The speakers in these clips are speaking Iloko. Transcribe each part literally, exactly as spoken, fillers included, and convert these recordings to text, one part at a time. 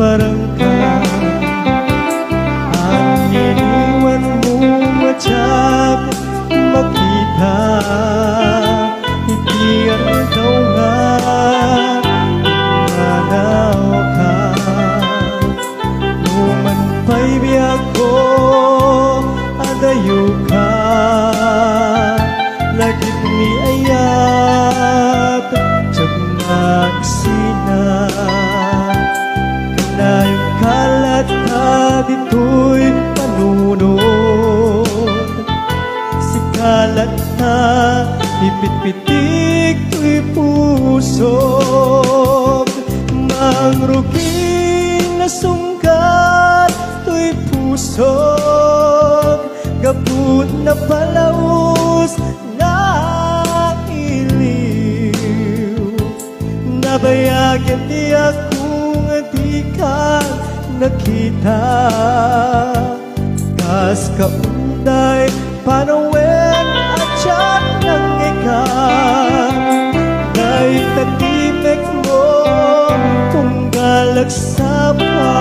Parangka, aniniwan mo a diak makita, iti aldaw nga immanaw ka. No man pay biagko, adayo ka, lagip ni ayat, diak magsina. Kanayon ka latta ditoy panunot. Sika latta, ipitpitik toy pusok. Mangrugin a sunggat toy pusok. Gapu ta napalaus nga iliw. Nabayag a diak dika nakita. Kas kaunday panawen a diak nangngegak. Dayta ti mekmo, tunggal agsapa.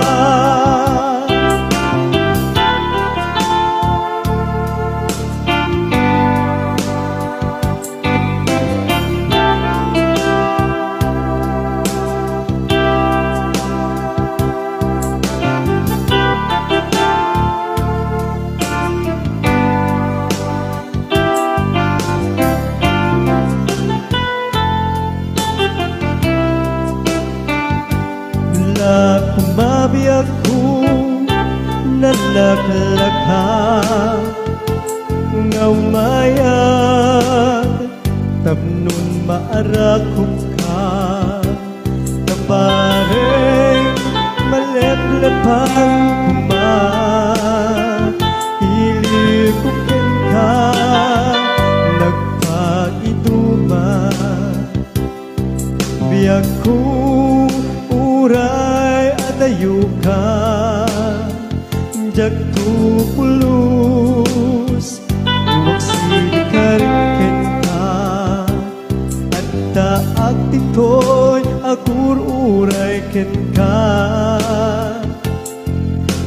La koma biagko, nalaklaka nga umayag tapno maarakopka. Napareng maleplepan koma, ilikok kenka, nagpaiduma. Biagko, uray adayoka, diakto pulos, no agsidikar kenka. Addaak ditoy agur-uray kenka.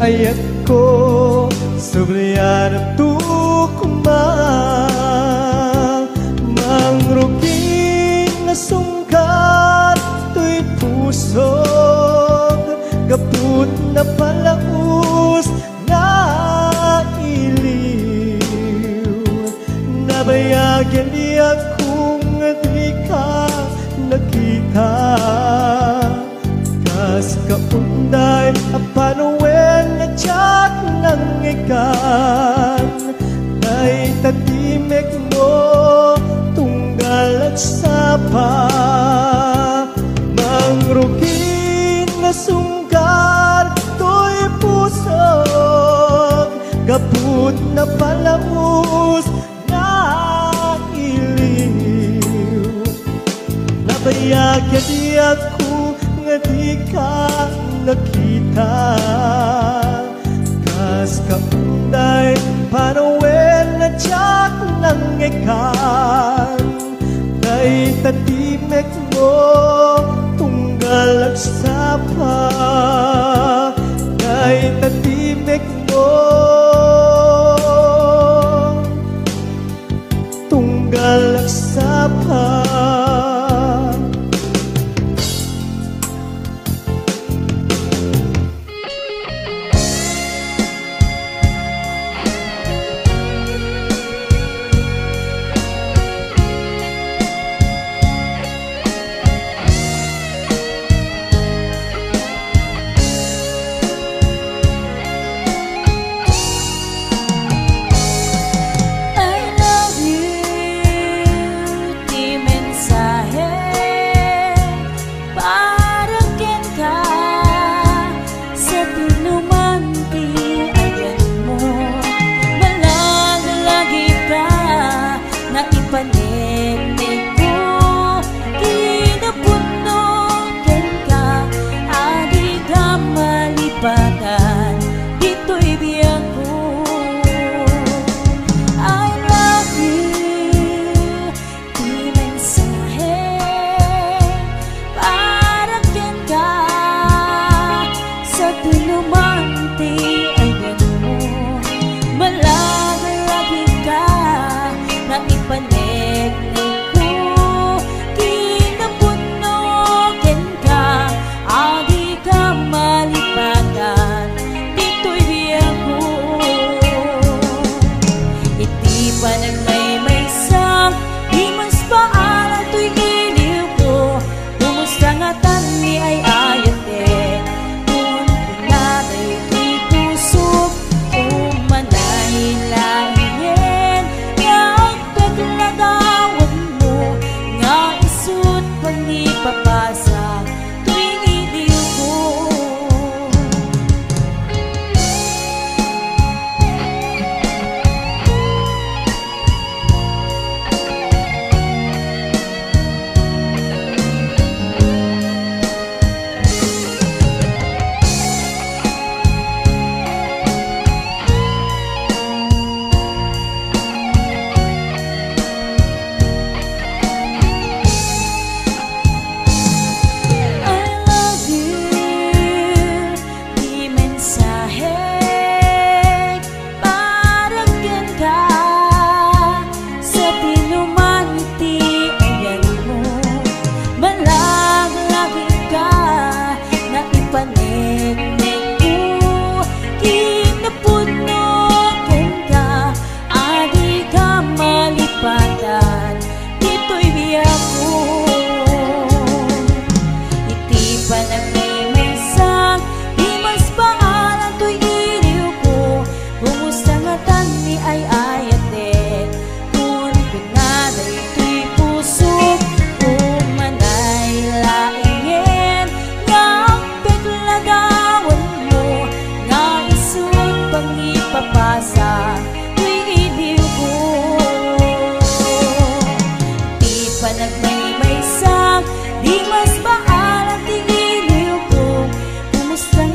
Ayatko, sublianakto koma. Mangrugin a sunggat toy pusok, gapu ta napalaus nga iliw. Nabayag a diak dika nakita. Kas kaunday a panawen a diak nangngegak. Dayta ti mekmo, tunggal agsapa. Mangrugin a sunggat toy pusok, gapu ta napalaus nga iliw. Nabayag a diak dika nakita. Kas kaunday panawen a diak nangngegak. Dayta ti mekmo, tunggal agsapa. Dayta ti mekmo, tunggal agsapa. I love you, ti mensahe para kenka. Sa pinuman ti ayanmo, malaglagitta, naipaneknekko ti napudno kenka, a dika malipatan ditoy biagko. I love you, ti mensahe para kenka.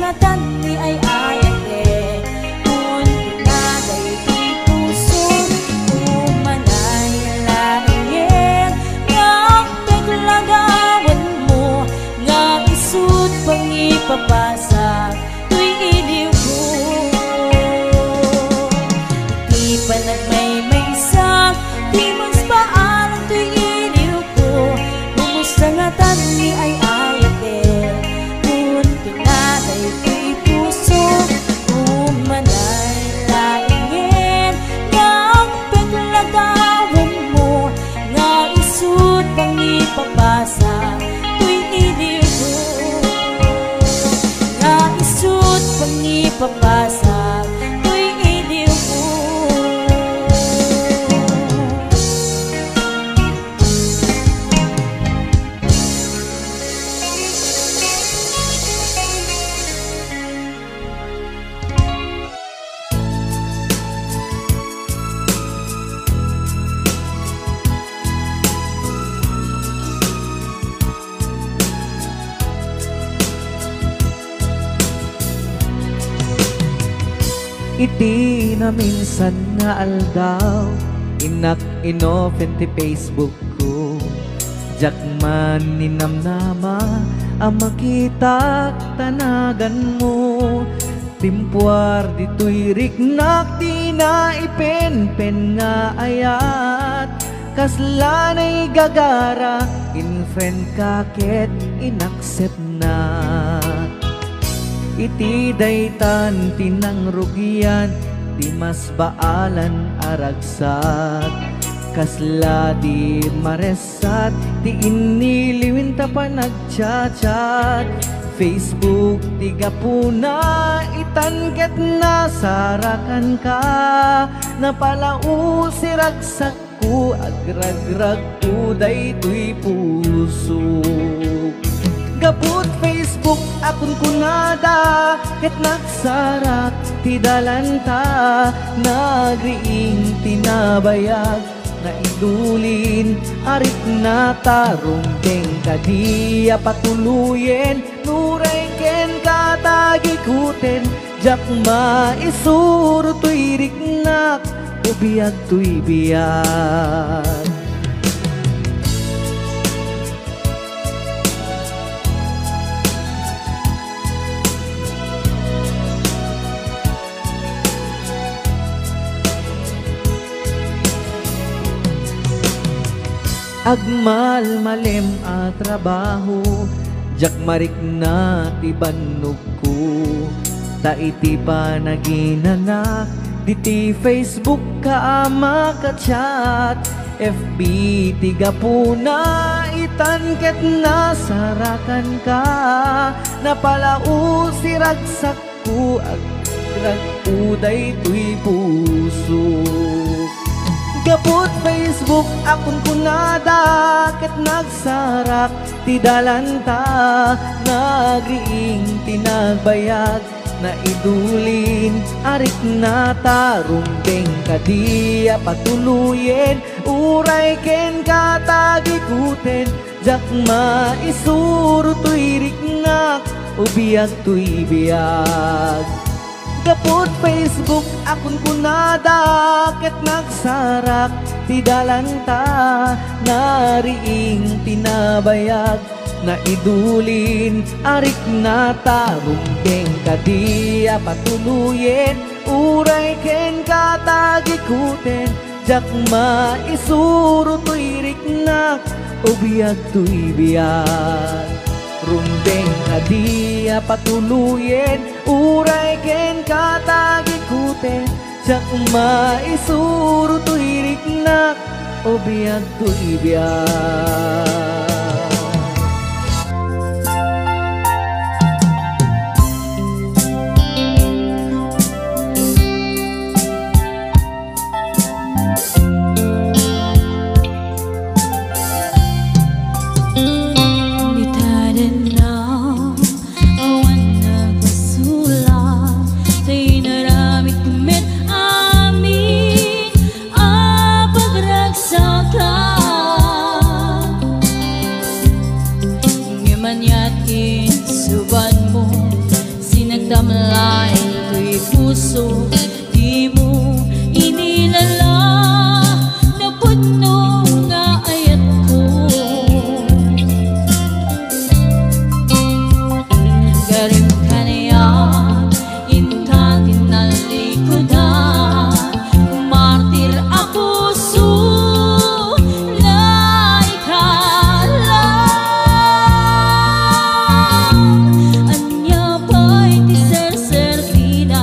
Tan ni ay-ayatek, kun kuna daytoy puso, umanay laengen, nga agpeklagawenmo, nga isut' pangipapasa toy iliwko. Iti panagmaymaysak, ti masbaalan toy iliwko, kumusta ngatan ni ay-ayatek, kun kuna daytoy puso, umanay laengen, nga agpeklagawenmo, nga isut' pangipapasa toy iliwko, nga isut' pangipapasa toy iliwko. Iti naminsan nga aldaw, innak inopen ti Facebook ko. Diak man ninamnama a makitak ta naganmo. Timpuar ditoy riknak ti naipenpen nga ayat. Kasla naigagara, in-friend ka ket inaccept na. Iti daytan ti nangrugian, ti masbaalan a ragsak. Kasla di mares- sat ti iniliwin ta panagchat-chat. Facebook ti gapuna, itan ket nasarakanka. Napalausi ragsakko, agragragko daytoy puso. Gapu ti Facebook a kunkunada, ket nagsarak ti dalanta. Nagriing ti nabayag, naidulin a riknata. Rumbeng kadi a patuloyen, nuray kenka ta gikuten. Diak maisuro toy riknak, o biag toy biag. Agmalmalem a trabaho, diak marikna ti bannogko. Ta iti panaginanak, diti Facebook ka a makachat. F B ti gapuna, itan ket nasarakanka. Napalausi ragsak ko, agragragko daytoy puso. Gapu ti Facebook a kunkunada, ket nagsarak ti dalanta. Nagriing ti nagbayag, naidulin a riknata. Rumbeng kadi a patuloyen, uray kenka ta gikuten. Diak maisuro toy riknak, o biag toy biag. Gapu ti Facebook a kunkunada, ket nagsarak ti dalanta. Nariing ti nabayag, naidulin a riknata. Rumbeng kadi a patuloyen, uray kenka ta gikuten. Diak maisuro toy riknak, o biag toy biag. Rumbeng kadi a patuloyen, uray kenka ta gikuten. Diak maisuro toy riknak, o biag toy biag. Ni taden na awan nagpasulat, ta inaramid met amin a pagragsakan. Damlaen toy puso, dimo inilala, napudno nga ayatko. Garim kaniak, inka tinalikudan, martir a puso, naikala. Ania pay ti serserbina,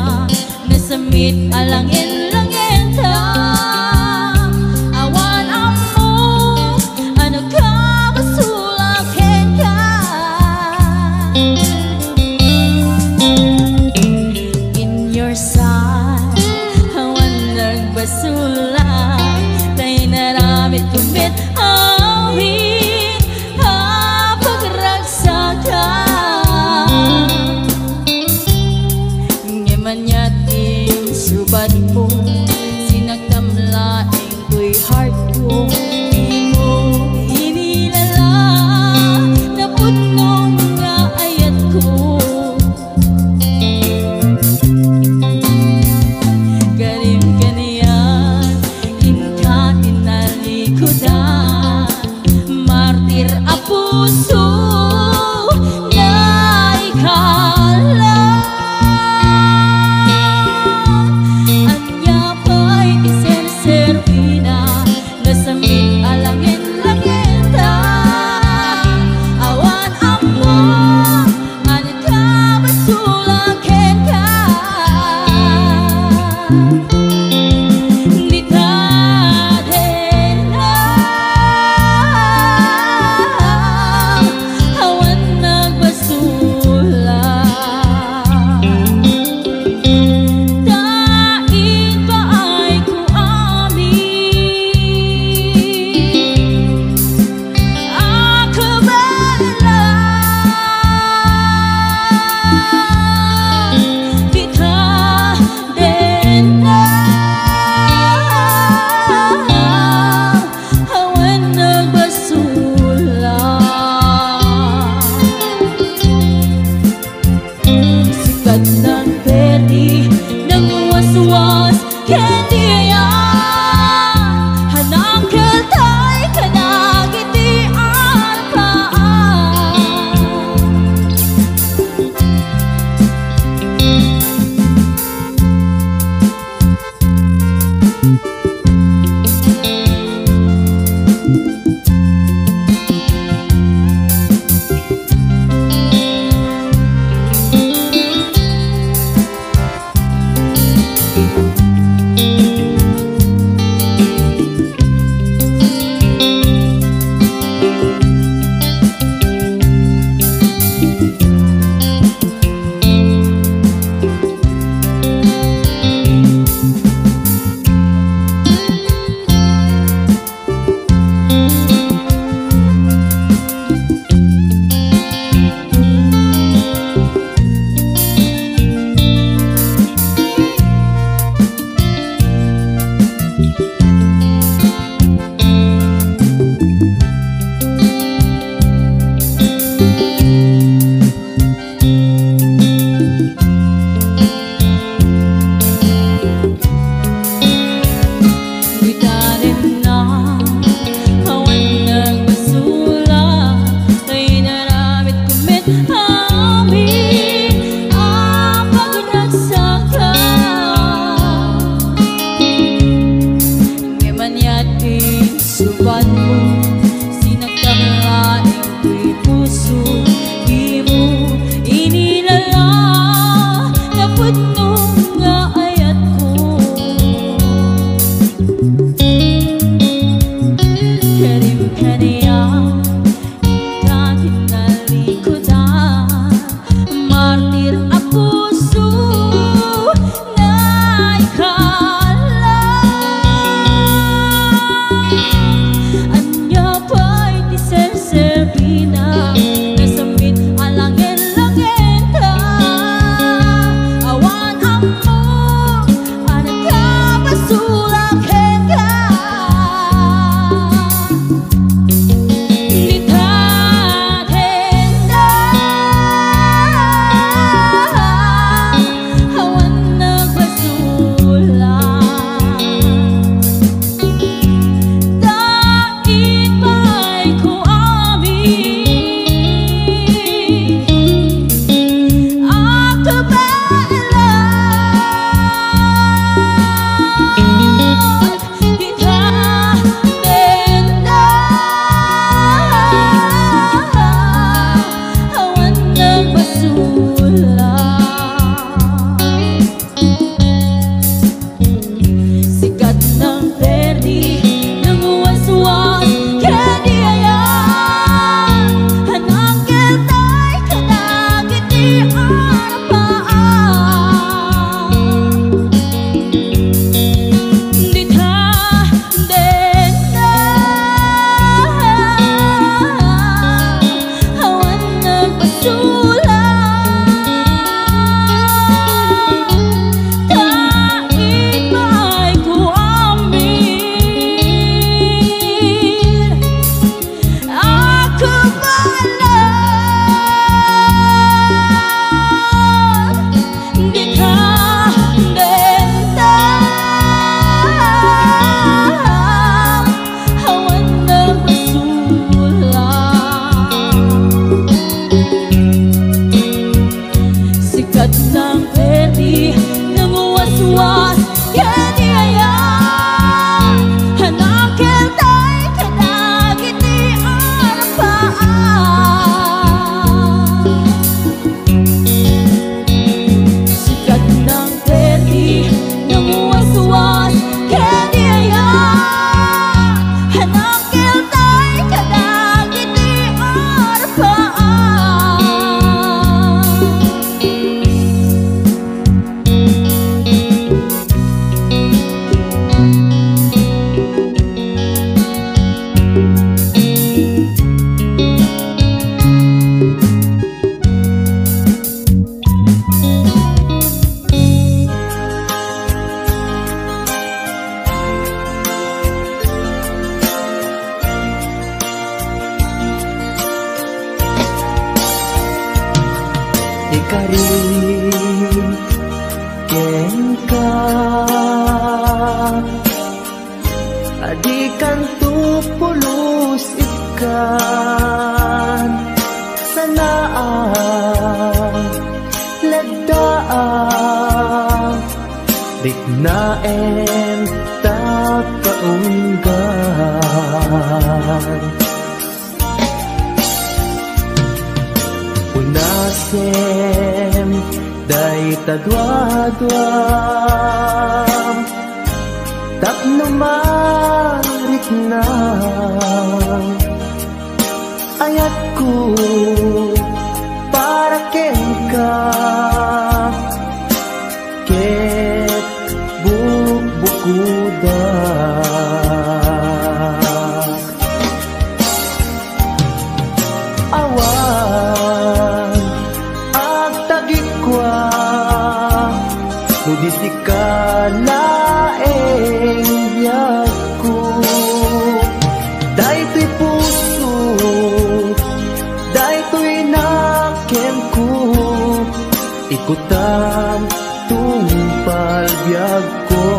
nasemmet a langin-langenta. Awan ammok a nakabasolak kenka. In your sight, awan nagbasolak, ta inaramidko met amin a pagragsakan. Ngem ania ti insubadmo, sinaktam laeng toy heartko, dimo inilala, napudno nga ayatko. Garim kaniak, inka tinalikudan, martir a puso, naikala. Ania pay ti serserbina, nasemmet a langin-langenta. Awan ammok a nakabasolak kenka. Dita denna, awan nagbasolak. Ta ipaayko amin a kabaelan, dita denna, awan nagbasolak. Sika ti nagperdi, nangwaswas ken diay a nangkeltay kadagiti arpa. Nang perdi, nang waswas, ken ni aya, a nangkeltay kadagiti arpaan. Sika nang perdi, nang waswas, ken ni aya, a nangkeltay kadagiti arpaan. Ikarim kenka, a dikanto pulos ikkan, sanaak, leddaak, riknaem ta kaunggan. Unasem dayta duaduam tapno mariknam. Ayatko para kenka ket bukbukudak. Awan agtagikua no di sika laeng biagko. Daytoy puso, daytoy nakemko, ikutam tungpal biagko.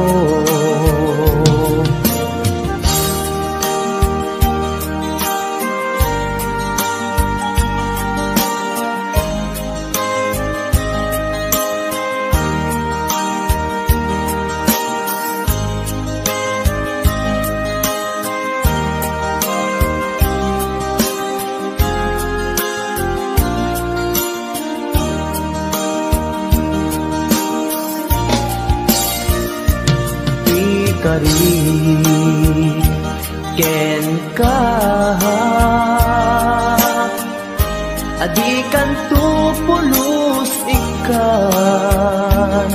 Ikarim kenka, a dikanto pulos ikkan,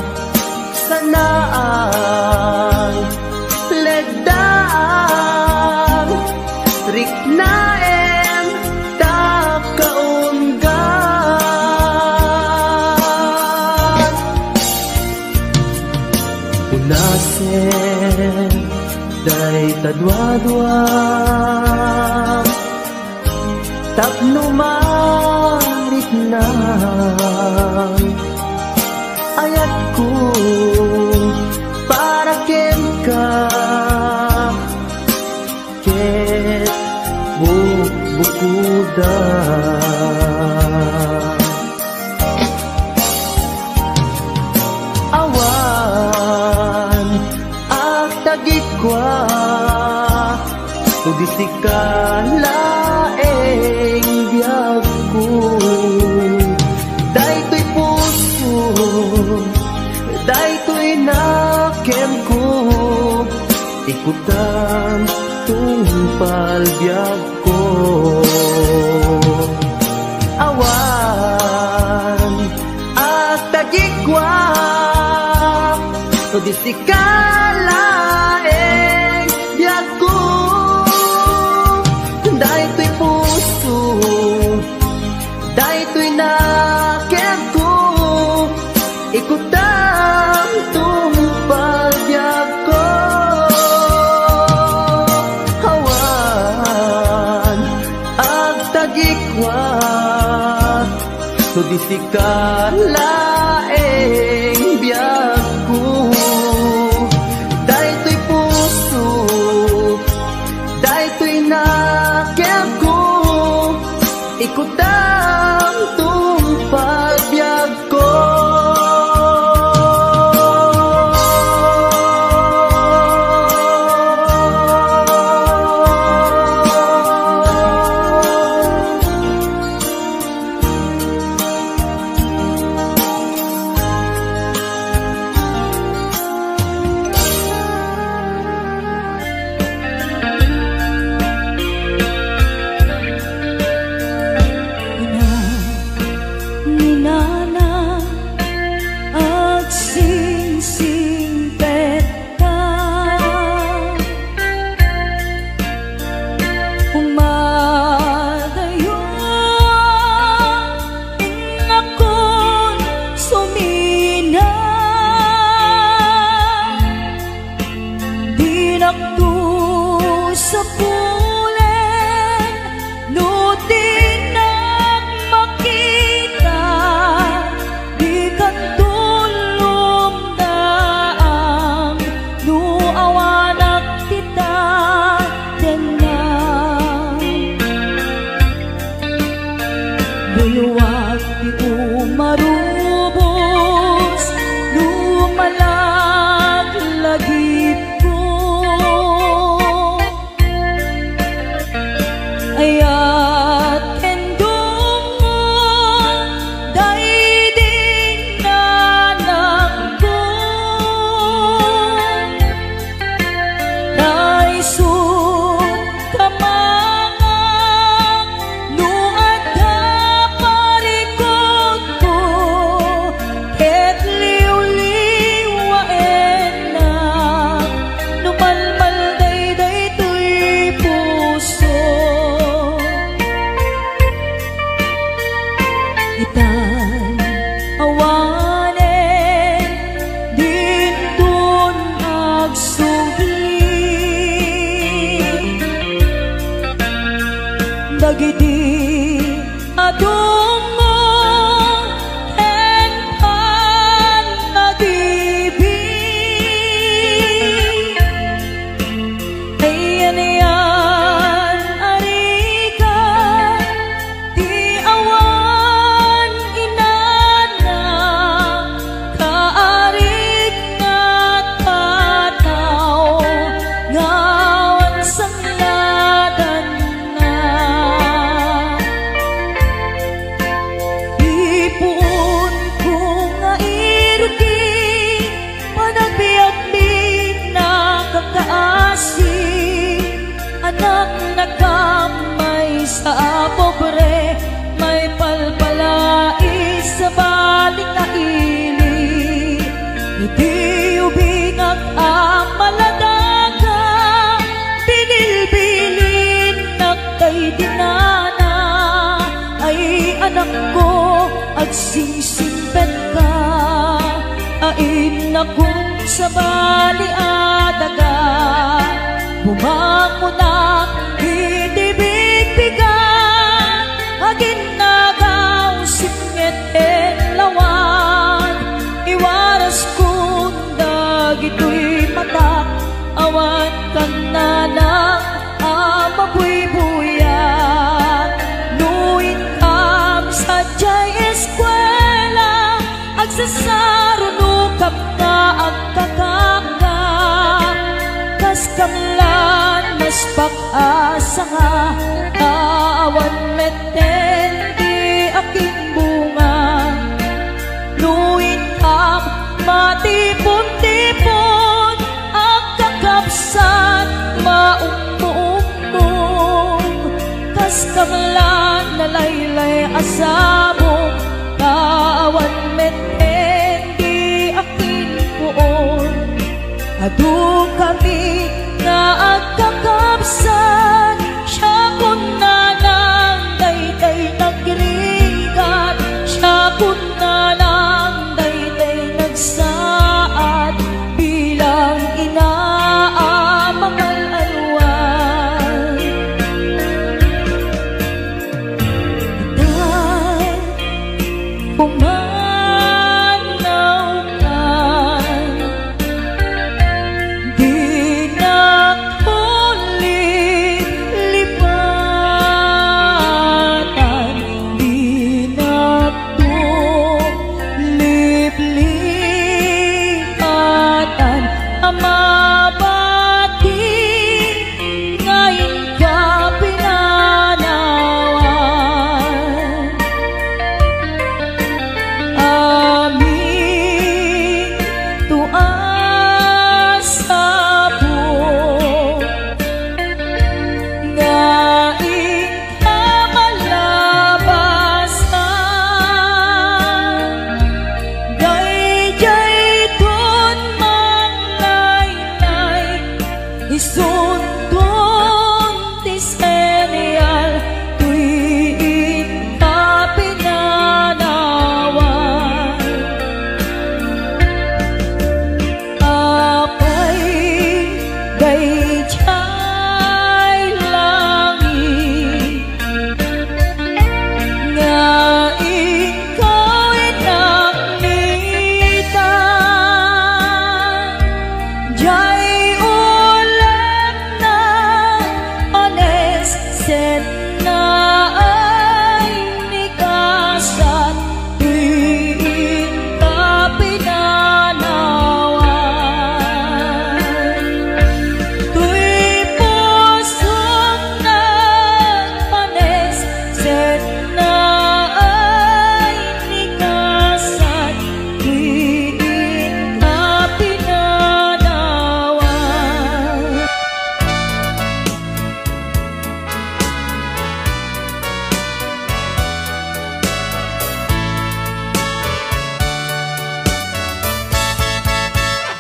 sanaak, leddaak, riknaem ta kaunggan. Unasem dayta duaduam tapno mariknam. Ayatko para kenka ket bukbukudak. Awan agtagikua no di sika laeng biagko. Daytoy puso, daytoy nakemko, ikutam tungpal biagko. Awan agtagikua no di sika laeng biagko. Daytoy puso, daytoy nakemko, ikutam tungpal biagko. Awan agtagikua no di sika laeng biagko. Daytoy puso, daytoy nakemko, ikutam tungpal biagko. Dagiti adungo ken pannag-ibig, ayan-ayan a rigat ti awan inana, kaarik nga tataw nga awan sangladanna. Ipuonko nga irdi, panagbiagmi nga kakaasi, anaknakam maysa a pobre, maipalpalais a bali nga ili. Iti ubingak a maladaga, binilbilinnak daydi nana. Ay, anakko, agsingsimpet ka, a innakon sabali a daga. Bumangonak iti bigbigan, aginnagaw sipnget ken lawag. Iwaraskon dagitoy matak, awan kannana a mabuybuyak. No inkam sadiay eskuela, agsasarunokam nga agkakapka. Kas kamlan maspak a sanga, awan metten ti akimbunga. No inkam matipon-tipon, agkakabsat, maummuummong, kas kamlan nalaylay a sabong, ta awan metten ti akinpuon. Adu kami nga agkakabsat, siakon nanang daytay nagrigat, siakon nanang daytay nagsaad, bilang ina a mangal-alwan. Tay, pumanawkan, dinakto lipatan, dinakto liplipatan, a mabati nga inka pinanawan. Amin to a sabong nga inka malabasan. Daydiay ton manglaylay, isunton ti senyal toy inka pinanawan. Apay, daydiay langit nga inka inaknitan, diay ulekna, panes, senna, ay, ni kasat, toy inka pinanawan. Toy pusok nagpanes, senna, ay, ni kasat, toy inka pinanawan.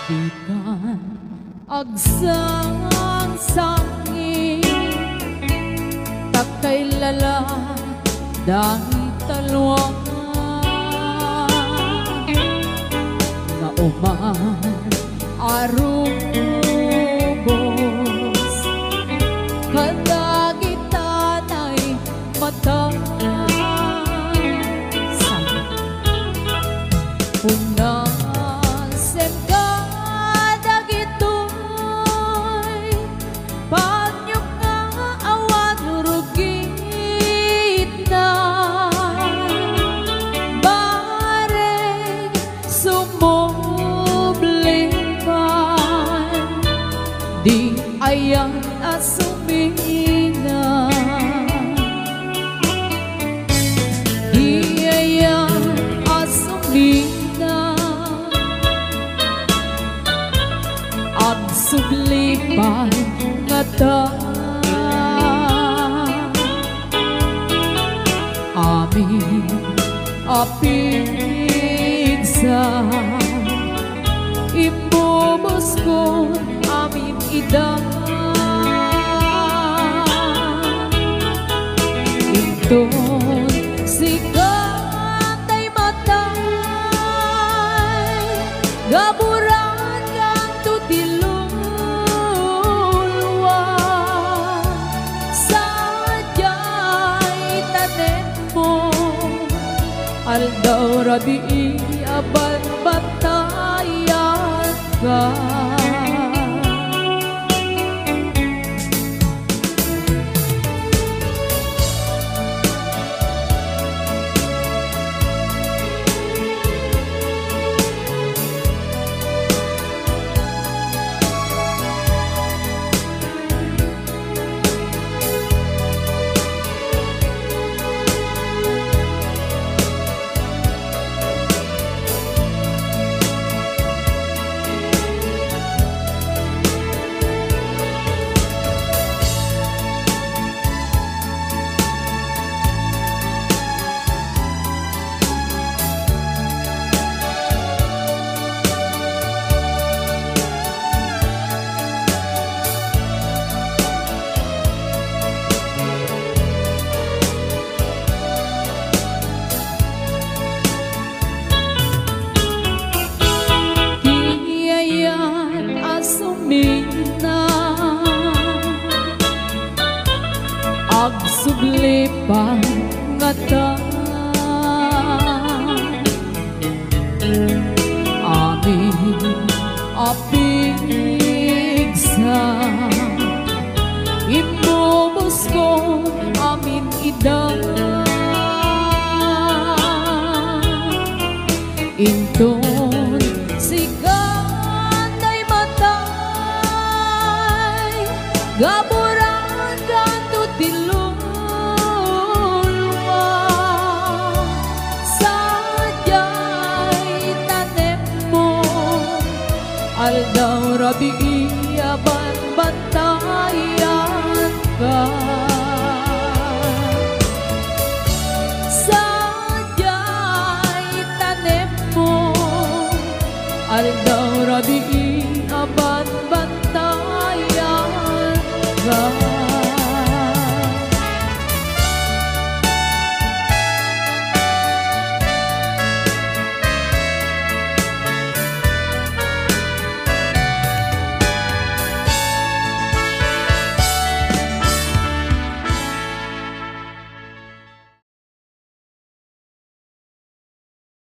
Dikan agsangsangi, ta kailala dayta lua nga uman a rubos kadagita tay Ayan a sumina. Di ayan a sumina. Agsubli pay ngata. Amin a pigsa, imbubuskon amin ida. Inton sika tay matay, gaburan kanto ti lulua. Sadiay tanemmo, aldaw rabii a banbantayan ka. Di ayan a sumina, agsubli pay ngata. Amin a pigsa, imbubuskon amin ida. Inton sika tay matay, gaburan kanto ti lulua. Sadiay tanemmo, aldaw rabii a banbantayan ka. Sadiay tanemmo, aldaw rabii a banbantayan ka.